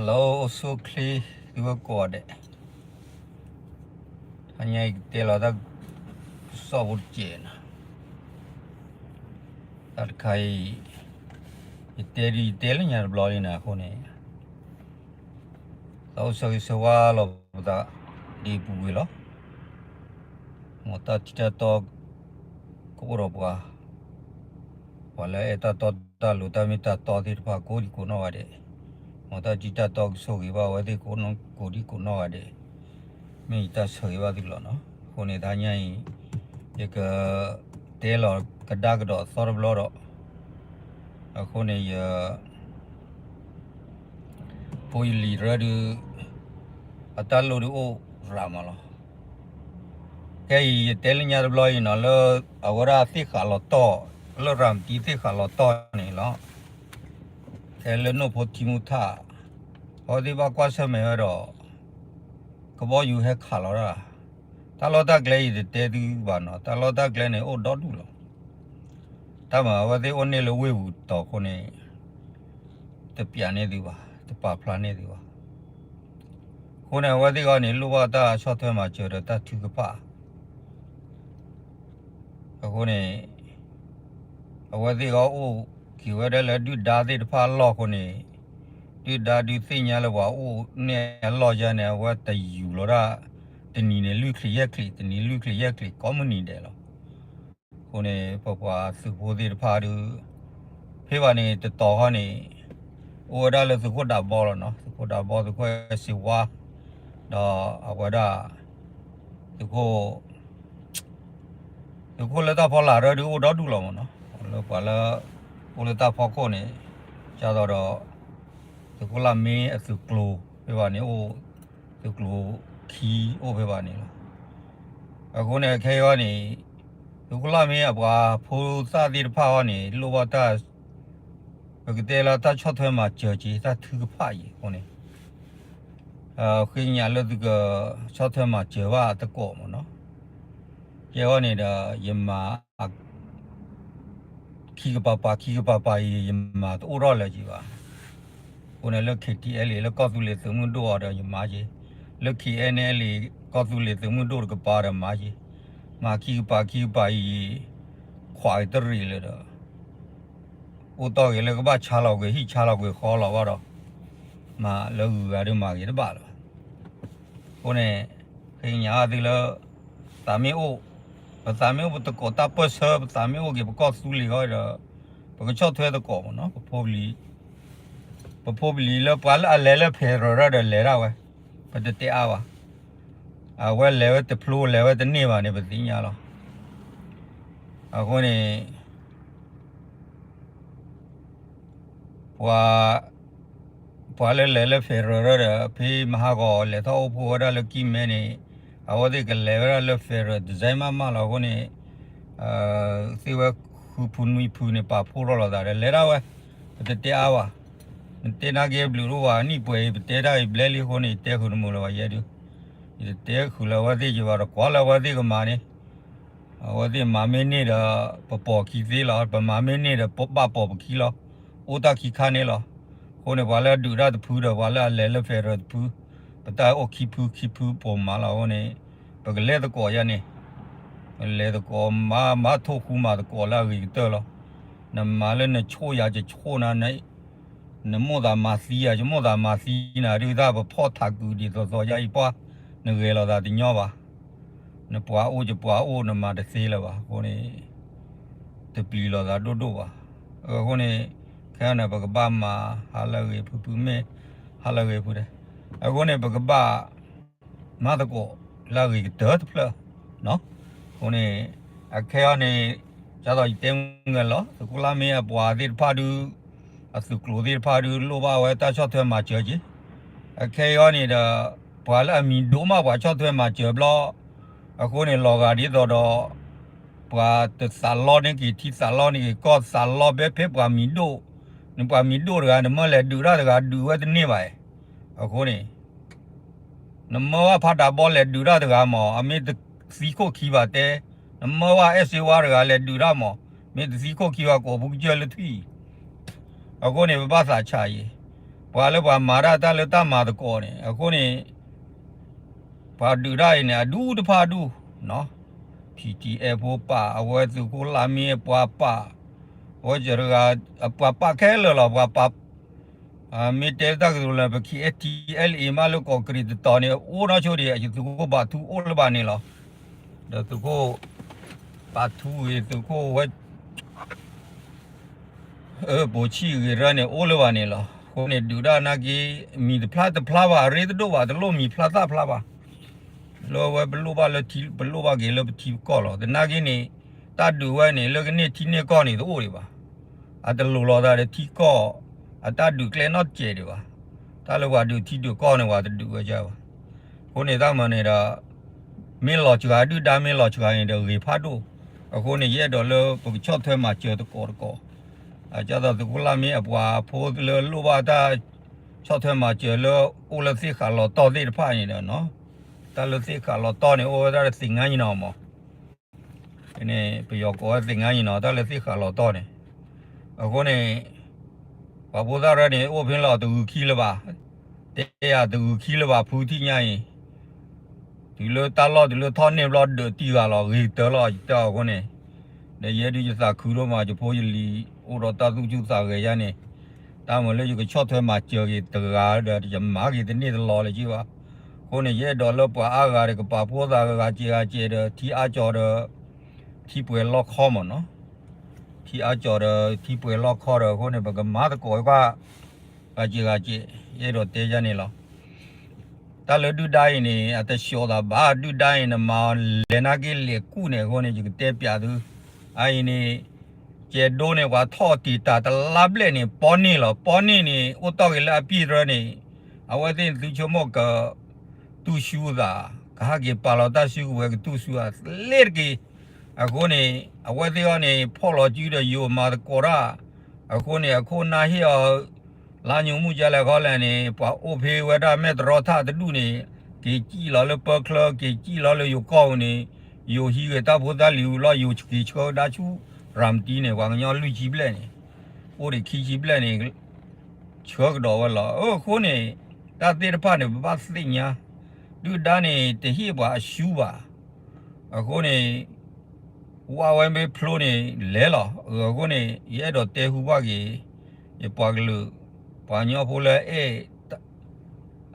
လၢအိၣ်ဆူၣ်အိၣ်ချ့ သုဝဲကိးဂၤဒဲး, တဟါညါအံၤကတဲလီၤတၢ်ကစီၣ်ဖိတစဲးနီၤ, တၢ်တခါအံၤ ယတဲဒုးယတဲလၢညါတဘျီလံန့ၣ်အဃိန့ၣ် သးအိၣ်ဆၢဂ့ၤဆၢဝါလီၤပသးဒ်အံၤပူၤကွံာ်လီၤ. မ်တၢ်ထံၣ်တၢ်တီ ကအိၣ်ဒီးပှၤ, ပှၤလၢအဲၣ်တၢ်တီတၢ်လိၤတၢ်မ့ၢ်တၢ်တီသ့ၣ်တဖၣ်ကိးဒံကိးနီၢ်ဂၤဒဲး, မ်တၢ်ထံၣ်တၢ်တီကဆိၣ်ဂ့ၤဘၣ်အဝဲသ့ၣ်ကိးဒံကိးနီၢ်ဂၤဒဲး, မ့ၢ်ယတၢ်ဆၢဂ့ၤဘၣ်သုလီၤနီၤ. အဃိန့ၣ်တဟါညါအံၤ ယကတဲလီၤကဒါကဒီးအသီတဘျီဒီး အဃိန့ၣ်ယ ဖိယလံၤတရၢဒုး အတၢ်လိၣ်ဒုးအိၣ်ရၤမးလီၤ. ခဲအံၤယတဲလၢညါတဘျီအံၤနီၤ လၢအဝဲဒၣ်သ့ၣ်ဃးလီၤတီၢ်, လၢရၤမတံသ့ၣ်ဃးလီၤတီၢ်န့ၣ်လီၤ. ခဲလၢနိၣ်ဖိထံမူထၣ် အဝဲသ့ၣ်ဘၣ်ကွၢ်ဆၢၣ်မဲာ်ဝဲဒီး ကဘီယူၤဟဲခးလီၤတၢ်, တၢ်လီၢ်တၢ်ကျဲယတတဲသုဘၣ်နီၤ, တၢ်လီၢ်တၢ်ကျဲန့ၣ်အိၣ်ဒီဒူၣ်လီၤ. တၢ်မၤအဝဲသ့ၣ်အိၣ်န့ၢ်လၢဝ့ၢ်ပူၤတီၤအဃိန့ၣ် တပျးန့ၢ်သုဘၣ်, တပာ်ဖျါန့ၢ်သုဘၣ်. အဃိန့ၣ် အဝဲသ့ၣ်အံၤန့ၣ် လိၣ်ဘၣ်တၢ်ဆီၣ်ထွဲမၤစၢၤဒီးတၢ်ထုကဖၣ် အဃိန့ၣ် အဝဲသ့ၣ်အံၤအိၣ်က့ၤဝဲဒၣ်လၢဒုၣ်ဒါသ့ၣ်တဖၣ်အလီၢ်အဃိန့ၣ် ဒုၣ်ဒါဒုးသ့ၣ်ညါလၢပှၤအိၣ်န့ၢ်အလီၢ်ယါန့ၣ် အဝဲတယူၤလီၤဒၣ် တနံၤန့ၣ်လွံၢ်ချံးယဲၢ်ချံး, တနံၤလွံၢ်ချံးယဲၢ်ချံး ကိးမုၢ်နံၤဒဲးလီၤ. အဃိန့ၣ် ပပှၤသုးဖိသ့ၣ်တဖၣ်ဒုး ဖဲဘၣ်န့ၣ် တတီၤဃီန့ၣ် အိၣ်ဝဲဒၣ်လၢသုးခိၣ်ဒးဘီလီၤနီၤ, သုးခိၣ်ဒးဘီ သုးခိၣ်အဲၣ်စ့ဝါ ဒီးအဝဲဒၣ် သုးခိၣ် သုးခိၣ်လၢတၢ်ဖီလာ်ရၢဒုးအိၣ်ဒီဒူၣ်လီၤမးနီၤ, လၢပှၤလၢ အိၣ်လၢတၢ်ဖီခိၣ်န့ၣ် ကၢ်သိးဒီး သုးခိၣ်လၢ်မ့ၢ်အသုးကျိၤဖဲဘၣ်န့ၣ်အိၣ်, သုးကျိၤခံအိၣ်ဖဲဘၣ်န့ၣ်လီၤ. အဃိန့ၣ် ခဲအံၤန့ၣ် သုးခိၣ်လၢ်မ့ၢ်အပှၤဖိသၣ်သ့ၣ်တဖၣ်အံၤန့ၣ် လိၣ်ဘၣ်တၢ် ပကတဲလၢတၢ်ဆီၣ်ထွဲမၤစၢၤက့ၤ တၢ်ထုကဖၣ်အံၤအဃိန့ၣ် ဃ့ကညးလၢသုကဆီၣ်ထွဲမၤစၢၤဘၣ်သကိးမးနီၤ. ကဲအံၤန့ၣ်ဒီး ယမၤ ခံကပၤပၤ ခံကပၤပၤအံၤ ယမၤတအိၣ်ထီၣ်လၢၤက့ၤဘၣ်. အဃိန့ၣ်လၢ KTLA လၢကီၢ်သူလ့ၤသုးမုၢ်ဒိၣ်အီၤဒီးယမၤက့ၤ, လၢ KNLA ကီၢ်သူလ့ၤသုးမုၢ်ဒိၣ်တကပၤဒီးမၤက့ၤ, မၤခံကပၤခံကပၤအံၤ ခွးကတရံးလၢၤဒီး အိၣ်တီၢ်ဂ့ၤလၢကဘၣ်ဆါလီၤကွံာ်ဟံၣ်ဆါလီၤကွံာ်ဃီလီၤဘၣ်ဒီး မၤလၢဂုၤဂၤဒုးမၤဂ့ၤတဘၣ်လၢၤဘၣ်. အဃိန့ၣ် ဃ့ကညးသုလၢ သးမ့ၢ်အိၣ်, ပသးမ့ၢ်အိၣ်ပသကိးတၢ်ပၢၢ်ဆၢ ပသးမ့ၢ်အိၣ်က့ၤပကီၢ်သူလ့ၤဃီဒီး ပကဆီၣ်ထွဲသကိးမးနီၤ, ပဖိပလံၤ ပဖိပလံၤလၢပှၤလၢအလဲၤလၢ federal ဒီးလဲၤဒၣ်ဝဲ, ပတတဲအါဘၣ်. အဝဲလဲၤဝဲတဖျိလဲၤဝဲတန့ၢ်ဘၣ်န့ၣ် ပသ့ၣ်ညါလီၤ. အဃိန့ၣ် ပှၤ ပှၤလၢလဲၤလၢ federal ဒီး ဖဲမဟါဂီၤလဲၤထီၣ်အိၣ်ဖှိၣ်ဝဲဒၣ်လၢကံၢ်မဲန့ၣ် အဝဲသ့ၣ်ကလဲၤဝဲဒၣ်လၢ federal design မးမးလီၤ. အဃိန့ၣ် သ့ၣ်ဝဲဃုဖုနွံဖုန့ၣ် ပာ်ဖှိၣ်ထီၣ်လိာ်သးဒီး လဲၤဒၣ်ဝဲ, ပတတဲအါဘၣ်. နတဲနာ်က့ဘျုးတအိၣ်ဘၣ်, နံၣ်ပှဲၤအံၤ ပတဲတၢ်အံၤဘျဲလံအဃိန့ၣ် ယတဲဃုာ်တမုာ်လၢၤဘၣ်ယဲဒုး, ယတတဲဃုာ်လၢအဝဲသ့ၣ်ယဘၣ်ဒီး ကွၢ်လၢအဝဲသ့ၣ်ကမၤန့ၣ် အဝဲသ့ၣ်မၤမ့ၢ်န့ၢ်ဒီး ပပိာ်ခံသ့လီၤ, ပမၤမ့ၢ်န့ၢ်ဒီး ပဘၣ်ပိာ်ပခံလီၤ, အိၣ်တၢ်ခံခါန့ၣ်လီၤ. အဃိန့ၣ် ပှၤလၢအဒုးတၢ်တဖုဒီး ပှၤလၢအလဲၤလၢ federal တဖု, ပတၢ်အိၣ်ခံဖုခံဖုပိာ်မးလီၤ. အဃိန့ၣ် ပကလဲၤသကိးယါန့ၣ်, ပလဲၤသကိးမၤ မၤထိၣ်ဃူမၤသကိးလၢအဂ့ၤကတၢၢ်လီၤ. နမၤလၢနဆိၣ်ယၤယဆိၣ်နၤ နမိၣ်သးမၤသံယၤ ယမိၣ်သးမၤသံနၤ ဒုးတၢ်ပဖီၣ်ထးကုာ်ဒ်သိးသိးယါအံၤပှၢ်, နဂဲၤလိာ်သးတညီဘၣ်. နပှၤအိၣ်ယပှၤအိၣ် နမၤတသ့လၢၤဘၣ်. အဃိန့ၣ် တပျံၤလိာ်သးဒိၣ်ဒိၣ်ဘၣ်. အဃိန့ၣ် ခဲအံၤန့ၣ် ပကဘၣ်မၤဟါလၢအဂ့ၤဖုဖုမ့ၢ် ဟါလၢအဂ့ၤဖုဒဲး. အဃိန့ၣ် ပကဘၣ် မၤသကိးလၢအဂ့ၤကတၢၢ်တဖျၢၣ်နီၤ. အဃိန့ၣ် အခဲအံၤန့ၣ် ဒ်သိးယတဲမုၢ်ဂဲၤလီၤ သုးခိၣ်လါမ့ၢ်အပှၤသ့ၣ်တဖၣ်ဒုး အသုးကျိၤသ့ၣ်တဖၣ်ဒုး လိၣ်ဘၣ်ဝဲတၢ်ဆီၣ်ထွဲမၤစၢၤက့ၤ. အခဲအံၤန့ၣ်ဒီး ပှၤလၢအမံၤဒိၣ်မးပှၤဆီၣ်ထွဲမၤစၢၤဘျီ အဃိန့ၣ် လီၤဂာ်ဒ်သိးဒီး ပှၤတသးလီန့ၢ်က့ၤ ထံသးလီန့ၢ်က့ၤကီၢ်သးလီဘဲ ဖဲပှၤမံၤဒိၣ်, နပှၤမံၤဒိၣ်တဂၤ နမၢလဲၤဒုးတၢ်တဂၤ ဒုးဝဲတန့ၢ်ဘၣ်. အဃိန့ၣ် နမၢဘၣ်ဖးဒးဘီလဲၤဒုးတၢ်တဂၤမး အမ့ၢ်တသံခိၣ်ခံဘၣ်တဲ, နမၢဘၣ်အဲၣ်စ့ဝါတဂၤလဲၤဒုးတၢ်မး မ့ၢ်တသံခိၣ်ခံဘၣ်ကိးဖုကစၢၢ်လၢထွံၣ်အံၤ. အဃိန့ၣ် ပဘၣ်သးဆးအံၤ, ပှၤလၢပှၤမၤတၢ်တၢ်လၢတၢ်မၤသကိးန့ၣ် အဃိန့ၣ် ပှၤဒုးတၢ်အံၤန့ၣ် အဒူၣ်တဖၣ်ဒူၣ်, ဖံၣ်ထံအဲၣ်ဖိပာ် အဝဲသုးခိၣ်လၢ်မ့ၢ်ပှၤပာ်, အဝဲတဂၤ ပှၤပာ်ခဲလၢာ်လီၤ ပှၤပာ် မ့ၢ်တဲတၢ်ကတိၤလၢ ပ ခ့ၣ်ထံအဲၣ်လ်အ့ မးလၢကီၢ်ကရံၣ်တတီၤန့ၣ် အိၣ်နီၢ်ဆိဒံး သုးခိၣ်ဘၣ်ထူအိၣ်လၢၤဘၣ်န့ၣ်လီၤ. ဒီးသုးခိၣ်ဘၣ်ထူဂ့ၤ သုးခိၣ်ဝဲ ပိာ်ဆံၣ်ဂ့ၤရၢန့ၣ် အိၣ်လၢၤဘၣ်န့ၣ်လီၤ. အဃိန့ၣ် ဒုးတၢ်နာ်က့ မံၤတဖျါတဖျါဘၣ် အရ့တဒိၣ်ဘၣ် တလိၣ်မံၤဖျါသၣ်ဖျါဘၣ်. လၢဝဲပလိၣ်ဘၣ်လၢထံ ပလိၣ်ဘၣ်က့ၤလၢပထံပကီၢ်လီၤ. သနာ်က့န့ၣ် တၢ်ဒုးဝဲန့ၣ် လၢကန့ၢ်ထံန့ၢ်ကီၢ်န့ၣ် တအိၣ်ဒံးဘၣ်. အတလိၤလိာ်သးဒီးထံကီၢ် အတၢ်ဒုးကျဲနီတစဲးဒံးဘၣ်. တၢ်လၢပှၤဒုးထံဒုးကီၢ်န့ၣ် ပှၤတဒုးဝဲဒၣ်ဘၣ်. အဃိန့ၣ် တၢ်မၤန့ၣ်ဒီး မ့ၢ်လီၤစှၤ ဒုၣ်ဒါမ့ၢ်လီၤစှၤန့ၣ်ဒီး ဂ့ၤဖးဒိၣ်. အဃိန့ၣ် ယအဲၣ်ဒိးလၢပကဆီၣ်ထွဲမၤစၢၤသကိးသကိး, ဒ်သိးသုးခိၣ်လၢ်မ့ၢ်အပှၤဖိလၢလိၣ်ဘၣ်တၢ်ဆီၣ်ထွဲမၤစၢၤလၢအိၣ်လၢသ့ၣ်ဃာ်လီၤတီၢ်သ့ၣ်တဖၣ်န့ၣ်ဒီး တၢ်လၢသ့ၣ်ဃာ်လီၤတီၢ်န့ၣ် အိၣ်ဝဲဒၣ်လၢသ့ၣ်ငါယနီၤမး ပယီၤကိးဝဲသ့ၣ်ငါယနီၤ တၢ်လၢသ့ၣ်ဃာ်လီၤတီၢ်န့ၣ်. အဃိန့ၣ် ပှၤဖိသၣ်ရၢန့ၣ် အိၣ်ဖဲလီၤတဂုာ်ခံလၢၤဘၣ်, တဲယၤတဂုာ်ခံလၢၤဘၣ် ဖုထံၣ်ညါအံၤ တုၤလၢတၢ်လီၢ်တုၤလၢထီၣ်န့ၢ်ဘျီဒၢးတံၢ်ဂၤလီၤ ဂ့ၤကတၢၢ်လီၤ ယတဲအီၤအဃိန့ၣ်, ဒီးယဲဒုးယသးခုဒိၣ်မး ယဖိယလံၤ အိၣ်ဒီးတၢ်သူၣ်ဆူၣ်သးဂဲၤယါန့ၣ်, တၢ်မၤလၢယကဆီၣ်ထွဲမၤစၢၤက့ၤတဂၤဒီး ယမၤက့ၤတန့ၢ်တလီၤလၢၤက့ဘၣ်. အဃိန့ၣ် ယအဲၣ်ဒိးလၢပှၤအါဂၤဒီး ကပာ်ဖှိၣ်သးဂၤကဲးဂၤကဲးဒီး ထံအါကၠီၤဒီး ထံပှဲၤလီၢ်ခီမးနီၤ, ထံအါကၠီၤဒီး ထံပှဲၤလီၢ်ခီဒီး အဃိန့ၣ် ပကမၤသကိးကွၢ် ဂၤကဲးဂၤကဲး ယအဲၣ်ဒိးတဲယါန့ၣ်လီၤ. တၢ်လၢဒုၣ်ဒါအံၤန့ၣ် အတဆှီၣ်သးဘၣ် ဒုၣ်ဒါအံၤ နမၤလဲၤနာ်က့လဲၤကူၣ်န့ၣ် အဃိန့ၣ် ယကတဲပျးသု, အအံၤန့ၣ် ကဲဒိန့ၣ် ပှၤထီၣ်တံာ်တာ်တလါဘျဲၣ်န့ၣ် ပီန့ၢ်လီၤ. ပီန့ၢ်န့ၣ် အိၣ်တီၢ်က့ၤလၢအပံၢ်တရၢန့ၣ် အဝဲသ့ၣ်န့ၣ်သုဆိကမိၣ်က တူၢ်ဆူၣ်သး, ကဟဲက့ၤပာ်လီၤတၢ်စုကဝဲၤကတူၢ်ဆူၣ်အသး လ့တက့ၢ်. အဃိန့ၣ် အဝဲသ့ၣ်အံၤန့ၣ် ဖီၣ်လီၤစုဒီးယိၤမၤသကိးတၢ်, အဃိန့ၣ် အခိၣ်နၢ်ဟ့ၣ်အီၤ လါညိမုၣ်ကလဲၣ်ခီလဲၣ်န့ၣ် ပှၤအိၣ်ဖဲဝဲဒၣ်မဲၢ်တရီထၣ်တဒူၣ်န့ၣ် က့ၤစံၣ်လီၤလၢပၢချၢ က့ၤစံၣ်လီၤလၢယိၤကီၢ်ပူၤန့ၣ် ယိၤဟံးဂ့ၤတၢ်ဖိတၢ်လံၤဝံၤလီၤ ယိၤက့ၤဆှၢဒါဆူ ရၤမတံန့ၣ် ပှၤကညီလွံၢ်ဆံဘျဲၣ်န့ၣ် အိၣ်ဒံးခံဆံဘျဲၣ်န့ၣ် ဆှၢကဒီးဝဲလီၤ. အဃိန့ၣ် တၢ်သ့ၣ်တဖၣ်န့ၣ် ပဘၣ်သ့ၣ်ညါ, ဒုၣ်ဒါန့ၣ် တဟ့ၣ်ပှၤအရှုံးဘၣ်. အဃိန့ၣ် ဝဲမ့ၢ်ဖျိန့ၣ် လဲၤလီၤ. အဃိန့ၣ် ယအဲၣ်ဒိးတဲဟူဘၣ်က့ၤ ယပှၤကလုာ် ပှၤကညီဖိလၢအဲၣ် အထံ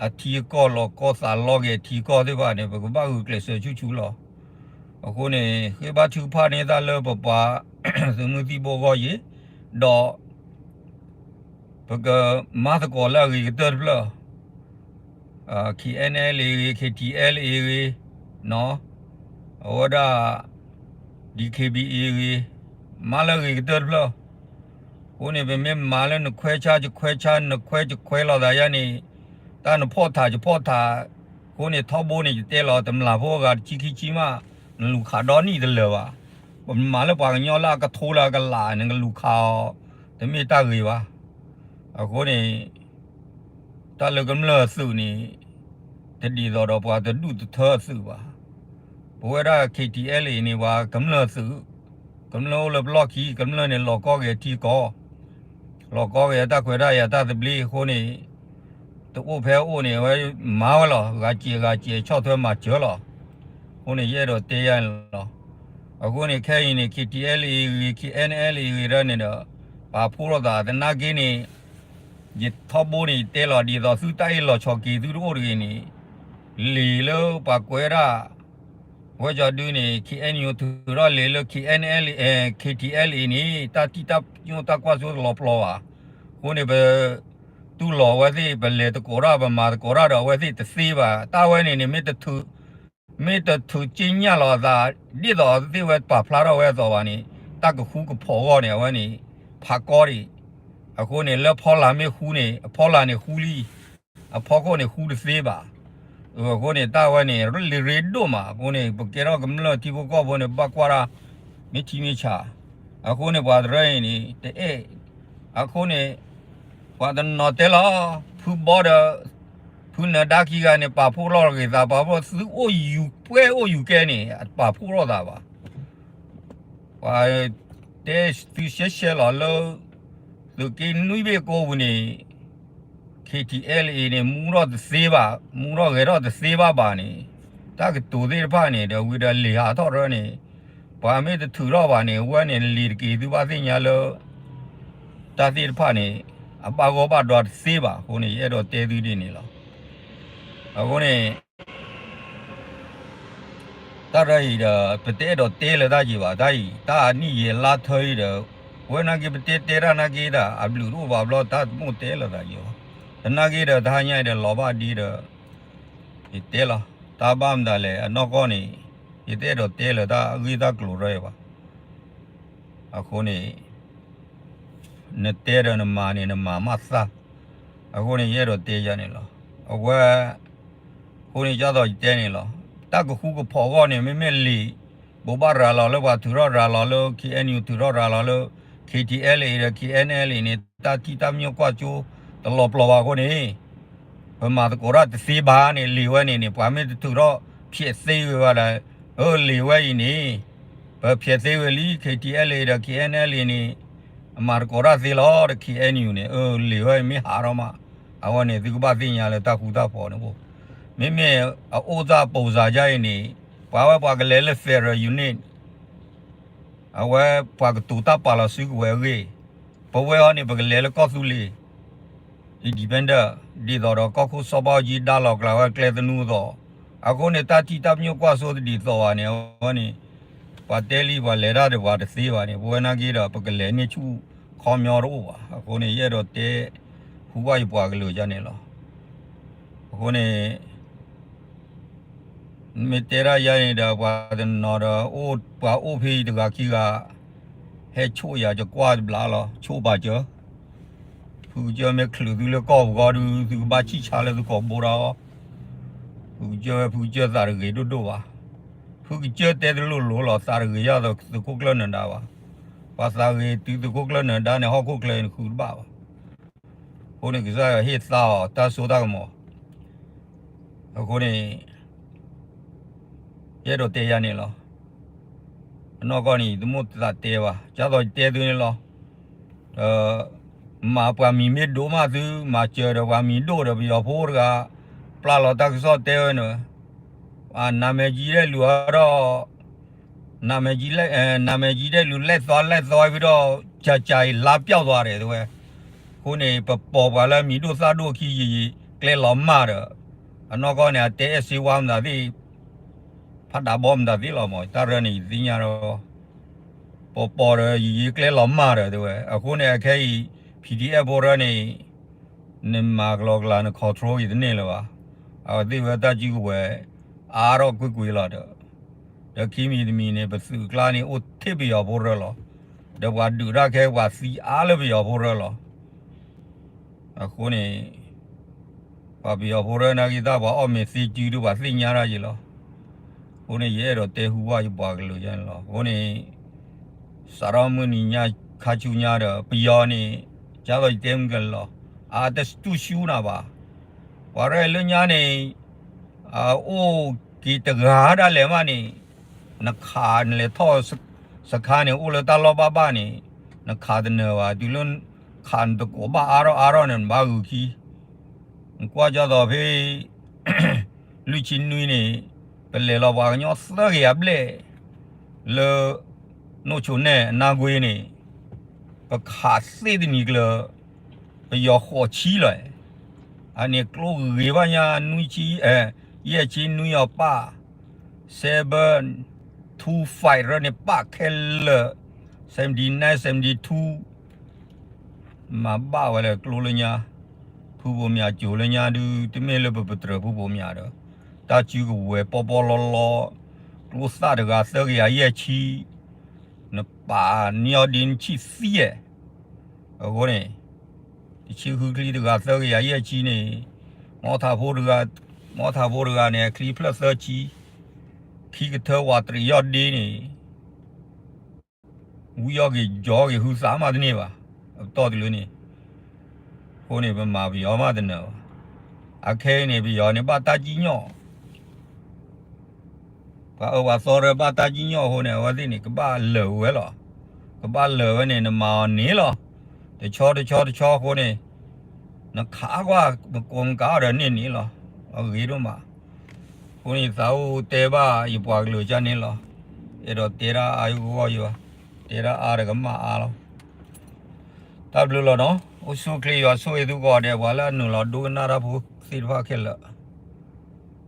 အကီၢ်လီၤကီသးလီက့ၤအထံအကီၢ်သ့ၣ်တဖၣ်န့ၣ် ပကဘၣ်ဂုာ်ကျဲးစၢးဆူၣ်ဆူၣ်လီၤ. အဃိန့ၣ် ဃ့ဘါထုကဖၣ်န့ၢ်တၢ်လၢပပှၤသုးမုၢ်သံၣ်ဘိအဂီၢ်အံၤ, ဒီး ပကမၤသကိးလၢအဂ့ၤကတၢၢ်တဖျၢၣ် KNLA ဂ့ၤ KTLA ဂ့ၤ, အဝဲဒၣ် DKBA ဂ့ၤ, မၤလၢအဂ့ၤကတၢၢ်တဖျၢၣ်. အဃိန့ၣ် ပမ့ၢ်မၤလၢနခွဲးဆါယခွဲးဆါ နခွဲးယခွဲးလိာ်သးယါန့ၣ် တၢ်နဖီၣ်ထးယဖီၣ်ထး, အဃိန့ၣ် ထီဘိန့ၣ် ယတဲလီၤ တမျၢ်ဖိအဂၤတဆံခံဆံမး နလူၤခးဒီနံၣ်တလၢာ်ဘၣ်. ပမၤလၢပှၤကညီလၢအကထိလၢအကလး နကလူၤခးအီၤ တမ့ၢ်တၢ်ဂ့ၤဘၣ်. အဃိန့ၣ် တၢ်လၢကမျၢၢ်အသုးန့ၣ် တဒ်သိးဒီးပှၤတဒူၣ်တထၢအသုးဘၣ်. ပဝဲဒၣ် KTLA န့ၣ် ပှၤကမျၢၢ်သုး, ကမျၢၢ်အိၣ်လၢပလီၢ်ခံ ကမျၢၢ်န့ၣ် လီၤကီက့ၤထံကီၢ်, လီၤကီက့ၤတၢ်ခွဲးတၢ်ယာ်တၢ်သဘျ့အဃိန့ၣ် တအိၣ်ဖဲအအိၣ်န့ၣ် အဝဲမၤဝဲလီၤ. ဂၤစဲးဂၤစဲး ဆီၣ်ထွဲမၤစၢၤလီၤ. အဃိန့ၣ် ယအဲၣ်ဒိးတဲယါန့ၣ်လီၤ. အဃိန့ၣ် ခဲအံၤန့ၣ် KTLA ဂ့ၤ KNLA ဂ့ၤဒၣ်န့ၣ်ဒီး ပာ်ဖှိၣ်ထီၣ်သးသနာ်က့န့ၣ် ယထီဘိန့ၣ် ယတဲလီၤဒ်သိးသုတၢ်အ့ၣ်လိာ်ဆိးက့သုတအိၣ်တဂ့ၤန့ၣ် လံာ်လၢပှၤကွဲးဒၣ် ဝဲကၠီဒုန့ၣ် KNU ထုးထီၣ်လံာ်လၢ KNLA KTLA န့ၣ် တၢ်ထံၣ်တၢ်ညိၣ်တၢ်ကွၢ်စိတလီၤပျီဘၣ်. အဃိန့ၣ် ပတူၢ်လိာ်အဝဲသ့ၣ် ပလဲၤသကိးတၢ် ပမၤသကိးတၢ်ဒီးအဝဲသ့ၣ်တသ့ဘၣ်. တၢ်ဝဲန့ၣ်န့ၣ် မ့ၢ်တထုး မ့ၢ်တထုးက့ညၣ်လီၤအသး ဒ်သိးအဝဲသ့ၣ်ဝဲပာ်ဖျါထီၣ်ဝဲအသိးဘၣ်န့ၣ် တၢ်ကဃူကဖိးအဂီၢ်န့ၣ် အဝဲန့ၣ် ဖးကီဒံး. အဃိန့ၣ် လၢဖီလာ်မ့ၢ်ဃူန့ၣ် အဖီလာ်န့ၣ်ဃူလံ အဖီခိၣ်န့ၣ်ဃူတသ့ဘၣ်. အဃိန့ၣ် တၢ်ဝဲန့ၣ် လံာ်ရ့ဒိၣ်မး. အဃိန့ၣ် ပကဲထီၣ်ကမျၢၢ်ထံဖိကီၢ်ဖိန့ၣ် ဘၣ်ကွၢ်တၢ် မ့ၢ်ထံမ့ၢ်ဆး. အဃိန့ၣ် ပှၤတရၢအံၤန့ၣ် တအဲၣ်. အဃိန့ၣ် ပှၤတနီၤတဲလီၤ ဖုဘီဒီး ဖုနၢၤဒါခံဂၤန့ၣ် ပာ်ဖှိၣ်ထီၣ်ဂ့ၤသး ပာ်ဖှိၣ်သုအိၣ်ယူၤပှဲၤအိၣ်ယူၤကဲန့ၣ် အပာ်ဖှိၣ်ထီၣ်သးဘၣ်. ပှၤတဲသုရှဲရှဲလီၤလၢ သုးက့နွံဘ့ၣ်ကိးပူၤန့ၣ် K T L A န့ၣ် မူထီၣ်တသ့ဘၣ်, မူထီၣ်ဂဲၤထီၣ်တသ့ဘၣ်ဘၣ်န့ၣ်, တၢ်ကတိၤသ့ၣ်တဖၣ်န့ၣ် ဒီးဝံၤဒီးလံာ်ဟးထီၣ်ရၢန့ၣ်, ပှၤမ့ၢ်တထုးထီၣ်ဘၣ်န့ၣ် အဝဲန့ၣ်လံာ်တက့ၤသုဘၣ်သ့ၣ်ညါလၢ တၢ်သ့ၣ်တဖၣ်န့ၣ် အဘၣ်ဂီၢ်ဘၣ်ဒွါတသ့ဘၣ်အဃိန့ၣ် ယအဲၣ်ဒိးတဲသုဒ်န့ၣ်လီၤ. အဃိန့ၣ် တၢ်ရၢအံၤဒီး ပတအဲၣ်ဒိးတဲလၢတၢ်ယံၤဘၣ်, တၢ်အံၤ တၢ်အနံၣ်ယံာ်လါထၢအံၤဒီး ဝဲနာ်က့ပတဲတဲတၢ်နာ်က့ဒီး အဘျုးတအိၣ်ဘၣ်ဘျီ တၢ်တမိၣ်တဲလၢၤသးယံၤဘၣ်. သနာ်က့ဒီး တဟါညါအံၤဒီး လီၤဘၣ်ဒ့ဒီး ယတဲလီၤ. တၢ်ဘၣ်မတၤလဲၣ် အနီၢ်ကီၢ်န့ၣ် ယတအဲၣ်ဒိးတဲလၢၤတၢ်ဂ့ၢ်တၢ်ကျိၤရၢအံၤဘၣ်. အဃိန့ၣ် နတဲဒီးနမၤန့ၣ် နမၤမးသၣ်. အဃိန့ၣ် ယအဲၣ်ဒိးတဲယၤန့ၣ်လီၤ. အဝဲ အဃိန့ၣ် ကၢ်သိးယတဲန့ၣ်လီၤ. တၢ်ကဃူကဖိးအဂီၢ်န့ၣ် မ့မ့ၢ်လံာ် ဘိးဘၣ်ရၤလီၤလၢပှၤထုးထီၣ်ရၤလီၤလၢ K N U ထုးထီၣ်ရၤလီၤလၢ K T L A ဒီး K N L A န့ၣ် တၢ်ထံၣ်တၢ်မညိၣ်ကွၢ်စိ တလီၤပျီၤဘၣ်အဃိန့ၣ် ပမၤသကိးတၢ်တသ့ဘၣ်န့ၣ် လံာ်ဝဲန့ၣ်န့ၣ် ပှၤမ့ၢ်တထုးထီၣ်ဖျဲးသ့ဝဲဘၣ်ဒီး အၢ လံာ်ဝဲအံၤန့ၣ် ပဖျဲးသ့ဝဲလံ K T L A ဒီး K N L A န့ၣ် အမၤသကိးတၢ်သ့လီၤဒီး K N U န့ၣ် အၢ လံာ်ဝဲမ့ၢ်ဟးထီၣ်မး အဝဲန့ၣ် သုကဘၣ်သ့ၣ်ညါလၢတၢ်ဃူတၢ်ဖိးန့ၣ်အိၣ်, မ့မ့ၢ်အအိၣ်သးပိာ်စးယါအံၤန့ၣ် ပှၤဝဲပှၤကလဲၤလၢ federal unit အဝဲပှၤကတိၤတၢ်ပာ်လီၤစုကဝဲၤအဂ့ၢ်, ပဝဲအံၤန့ၣ် ပကလဲၤလၢကီၢ်သူလ့ၤ independent ဒ်သိးဒီးကီၢ်ခိၣ်စီၤဘၣ်အူကၠံဒါလီၤကျါဝဲကျဲသနူအသိး, အဃိန့ၣ် တၢ်ထံၣ်တၢ်ပညိၣ်ကွၢ်စိတဒ်သိးဘၣ်န့ၣ် အဝဲန့ၣ် ပှၤတဲလံပှၤလဲၤတၢ်ဒီးပှၤတသ့ဘၣ်န့ၣ် ပဝဲနာ်က့ဒီး ပကလဲၤန့ၢ်ဆူၣ်ခီပညီတအိၣ်ဘၣ်. အဃိန့ၣ် ယအဲၣ်ဒိးတဲ ဟူဘၣ်ယပှၤကလုာ်ယါန့ၣ်လီၤ. အဃိန့ၣ် မ့ၢ်တဲဒၣ်ယါန့ၣ်ဒီး ပှၤတနီၤဒီး အိၣ်ပှၤအိၣ်ဖဲအံၤတဂၤခံဂၤ ဟဲဆိၣ်ယၤ ယကွၢ်တဘျီလီၤ ဆိၣ်ပာ်စၢၤ, ဖုကစၢၢ်မ့ၢ်ချုးသုလၢကီၢ်ပူၤဃီဒုး သုကဘၣ်ဆံၣ်ဆါလၢသုကိာ်ဘိဒီး, ဖုကစၢၢ်ဝဲ ဖုကစၢၢ်သးတဂ့ၤဒိၣ်ဒိၣ်ဘၣ်, ဖုကစၢၢ်တဲတလိၣ်လိၤလီၤ သးတဂ့ၤယၤဒီးသုးခိၣ်ကျၢၢ်နၢၤဒါဘၣ်, ပှၤသးဂ့ၤတုၤသုးခိၣ်ကျၢၢ်နၢၤဒါန့ၣ် ဟီၣ်ခိၣ်ချၢန့ၣ်ဃုတဘၣ်ဘၣ်. အဃိန့ၣ် ကစၢ်ယွၤဟ့ၣ်သါအီၤတၢ်စိတၢ်ကမီၤ, အဃိန့ၣ် ယအဲၣ်ဒိးတဲယါန့ၣ်လီၤ. အနီၢ်ကီၢ်န့ၣ် ယတမိၣ်သးတဲဘၣ် ကၢ်သိးယတဲသုန့ၣ်လီၤ. ဒီး မၤပှၤမံၤမ့ၢ်ဒိၣ်မးသု မၤစၢၤဒီးပှၤမံၤဒိၣ်ဒီးပယီၤဖိတဂၤ ပျၢ်လီၤတၢ်ကစီၣ်တဲဝဲန့ၣ်, နမဲာ်ကံဒဲးလူၤအါထီၣ် နမဲာ်ကံ နမဲာ်ကံဒဲးလူၤလဲၣ်သီလဲၣ်သီဖဲဒီး ကၠၤကၠၤအံၤလါပျီၢ်သွါဒီးတဲဝဲ, အဃိန့ၣ် ပပိာ်ပှၤလၢမံၤဒိၣ်သၣ်ဒိၣ်ခံယံာ်ယံာ် ကျဲလီၤမၢ်ဒီး အနီၢ်ကီၢ်န့ၣ် အတဲအဲၣ်စ့ဝါမတၤသ့ၣ် ဖးဒးဘီမတၤသ့ၣ်လီၤမး တၢ်ရၢန့ၣ် ယသ့ၣ်ညါဒီး ပပိာ်ဒီးယံာ်ယံာ်ကျဲလီၤမၢ်ဒီးတဲဝဲ, အဃိန့ၣ် အခဲအံၤ P D F ဖိရၢန့ၣ် နမၤကလီကလၤ န control ယတန့ၢ်လၢၤဘၣ်. အဝဲသ့ၣ်ဝဲတၢ်စုကဝဲၤ အါထီၣ်ကွ့ၢ်ကွ့ၢ်လီၤဒီး, ဒီးခံမံၤတမံၤန့ၣ် ပသုးကျါန့ၣ် အိၣ်ထဲပယီၤဖိရၢလီၤ. ဒီးပှၤဒုးတၢ်ခဲ ပှၤသံအါလၢပယီၤဖိရၢလီၤ. အဃိန့ၣ် ပှၤပယီၤဖိရၢနာ်က့တၢ် ပှၤအီၣ်မ့ၤသ့စုဒုး ပှၤသ့ၣ်ညါတၢ်ယံၤလီၤ. အဃိန့ၣ် ယအဲၣ်ဒိးတဲဟူဘၣ်ယပှၤကလုာ်ယါန့ၣ်လီၤ. အဃိန့ၣ် စးထီၣ်မုၢ်နံၤညါခါဆူညါဒီး ပယီၤန့ၣ် ကၢ်သိးယတဲမုၢ်ကလီၤ အတတူၢ်ဆူၣ်နၤဘၣ်. ပှၤရဲၣ်လၢညါန့ၣ် အအိၣ်က့ၤတဂၤဒၣ်လဲာ်မးန့ၣ် နခးနလဲၤထီၣ်စခါန့ၣ် အိၣ်လၢတၢ်လီၢ်ဘၣ်ဘၣ်န့ၣ် နခးတနၢၤဘၣ်. တုၤလၢခးနတကိးဘၣ်အါထီၣ်အါထီၣ်န့ၣ် နဘၣ်ဂုာ်ခံ နကွၢ်ကၢ်သိးဖဲ လွံၢ်ဆံနွံန့ၣ် ပလဲၤလီၤပှၤကညီသၢကယၤဘျဲၣ် လၢ နိၣ်ဆိးနဲၣ်အနါကွ့န့ၣ် ပခးသ့ၣ်တနံၤကျၢၤ ပယီၤဃိးဆံလီၤ. အန့ၣ်ကျိဂ့ၤဘၣ်ညါ နွံဆံ ယဲၢ်ဆံနွံအီၤပၣ် seven two five ရၢန့ၣ် ပၣ်ခဲလၢာ် seventy nine seventy two မၤဘၣ်ဝဲလၢကျိလၢညါ ဖုဘိးမၠးကိၤလၢညါဒုး တမ့ၢ်လၢပပတြၢၤဖုဘိးမၠးဒီး တၢ်စုကဝဲၤပီပီလီလီ ကျိသၣ်တဂၤသၢကယၤယဲၢ်ဆံ နပာ်နံၣ်အီၤဒ့နဆံၣ်သံဧဲ. အဃိန့ၣ် တဆံဃုချံတဂၤသၢကယၤယဲၢ်ဆံန့ၣ် မီထးဖိတဂၤ မီထးဖိတဂၤန့ၣ် အချံဖျၢၣ်သၢဆံ ခံကထၢဝးတရံးယီၢ်ဒ့န့ၣ် ဝံအီၣ်က့ၤယီက့ၤဟုသးမးတန့ၢ်ဘၣ်. အပတီၢ်တလၢန့ၣ် အဃိန့ၣ် ပမၤပယီၤမးတနၢၤဘၣ်. အခဲအံၤန့ၣ် ပယီၤန့ၣ်ဘၣ်တၢ်ကံၣ်ညီၣ် ပှၤအၢပှၤသီရၢဘၣ်တၢ်ကံၣ်ညီၣ်အဃိန့ၣ် အဝဲသ့ၣ်န့ၣ် ကဘၣ်လၢာ်ဝဲလီၤ. ကဘၣ်လၢာ်ဝဲန့ၣ် နမၤအီၤန့ၣ်လီၤ. တဆီတဆီတဆီအဃိန့ၣ် နခးကွၢ် မကိးမကးအီၤဒီးန့ၢ်န့ၣ်လီၤ. အဂ့ၤဒိၣ်မး. အဃိန့ၣ် ယသးအိၣ်တဲဘၣ်ယပှၤကလုာ်ကန့ၣ်လီၤ. အဲၣ်ဒိးတဲဒၣ်အါယဂီၢ်ယဘၣ်, တဲဒၣ်အါဒီးကမၣ်အါလီၤ. တၢ်ဘျုးလီၤနီၤ. အိၣ်ဆူၣ်ချ့ယွၤဆိၣ်ဂ့ၤသုကိးဂၤဒဲး ပှၤလၢအနုာ်လီၤဒိကနၣ်တၢ်ဖိသ့ၣ်တဖၣ်ခဲလၢာ်.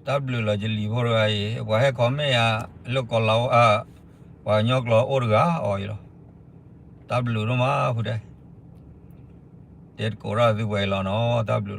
တၢ်ဘျုးလီၤ ယလံၤဖိတဂၤအံၤ ပှၤဟဲ comment ယၤ လၢကီၢ်လၤဝါ ပှၤကညီကျိာ်အိၣ်တဂၤအီၤအံၤလီၤ. တၢ်ဘျုးဒိၣ်မးဖုဒဲး, တဲသကိးတၢ်သုပှဲၤအံၤလီၤနီၤ. တၢ်ဘျုးလီၤ.